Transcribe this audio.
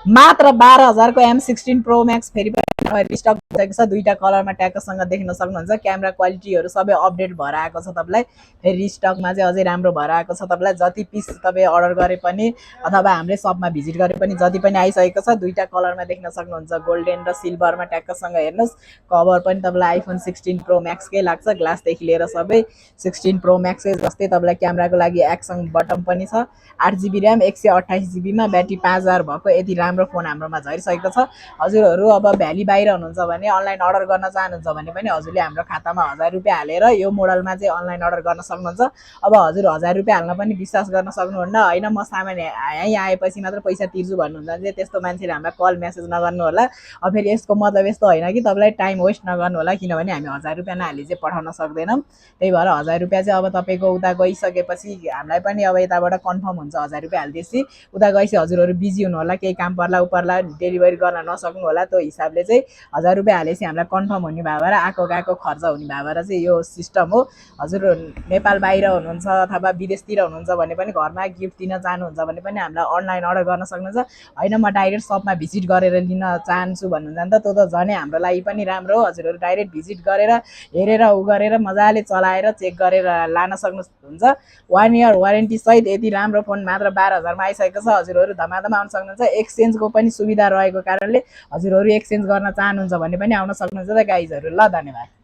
मात्र 12,000 को M16 Pro Max फेरि पनि रिस्टक भएको छ। दुईटा कलरमा ट्याक्कसँग देख्न सक्नुहुन्छ। क्यामेरा क्वालिटीहरु सबै अपडेट भएर आएको छ। तपाईलाई फेरि रिस्टकमा चाहिँ अझै राम्रो भएर आएको छ। तपाईलाई जति पिस तपाई अर्डर गरे पनि अथवा हामीले शपमा भिजिट गरे पनि जति पनि आइसकेको छ। दुईटा कलरमा देख्न सक्नुहुन्छ, गोल्डन र सिल्भरमा ट्याक्कसँग हेर्नुस्। कभर पनि तपाईलाई iPhone 16 Pro Max कै लाग्छ। ग्लास देखि लिएर सबै 16 Pro Max जस्तै। तपाईलाई क्यामेराको लागि एक्सन बटन पनि छ। 8GB RAM 128GB मा ब्याट्री 5000 भएको यति राम्रो फोन हाम्रोमा झरिसकेको छ। हजुरहरु अब भ्याली बाहिर हुनुहुन्छ भने अनलाइन अर्डर गर्न चाहनुहुन्छ भने पनि हजुरले हाम्रो खातामा 1000 रुपैयाँ हालेर यो मोडलमा चाहिँ अनलाइन अर्डर गर्न सक्नुहुन्छ। अब हजुर 1000 रुपैयाँ हाल्न पनि विश्वास गर्न सक्नुहुन्न। हैन म सामान यही आएपछि मात्र पैसा तिर्छु भन्नुहुन्छ भने त्यस्तो मान्छेले हामीलाई कल मेसेज नगर्नु होला। अब फेरि यसको मतलब यस्तो हैन कि तपाईलाई टाइम वेस्ट नगर्नु होला, किनभने हामी 1000 रुपैयाँ नहाली चाहिँ पठाउन सक्दैनौं। त्यही भएर 1000 रुपैयाँ चाहिँ अब तपाईको उता गइसकेपछि हामीलाई पनि अब यताबाट कन्फर्म हुन्छ 1000 रुपैयाँ हाल्दिएपछि। उता गएपछि हजुरहरु बिजी हुनु होला, केही काम पर्ला उपरला डेलिभरी गर्न नसक्नु होला। त्यो हिसाबले चाहिँ 1000 रुपैयाँ हालेपछि हामीलाई कन्फर्म हुने भए भएर आको गएको खर्च हुने भए भएर चाहिँ यो सिस्टम हो। हजुर नेपाल बाहिर हुनुहुन्छ अथवा विदेशतिर हुनुहुन्छ भने पनि घरमा गिफ्ट दिन चाहनुहुन्छ भने पनि हामीलाई अनलाइन अर्डर गर्न सक्नुहुन्छ। हैन म डाइरेक्ट शपमा भिजिट गरेर लिन चाहन्छु भन्नुहुन्छ भने त त्यो त झनै हाम्रो लागि पनि राम्रो हो। हजुरहरु डाइरेक्ट भिजिट गरेर हेरेर उ गरेर मजाले चलाएर चेक गरेर लान सक्नुहुन्छ। 1 इयर वारेन्टी सहित यति राम्रो फोन मात्र 12000 मा आइसकेको छ। हजुरहरु धमाधम आउन सक्नुहुन्छ। एक्सचेन्जको पनि सुविधा रहेको कारणले हजुरहरु एक्सचेन्ज गर्न चाहनुहुन्छ भने पनि आउन सक्नुहुन्छ त गाइजहरु। ल धन्यवाद।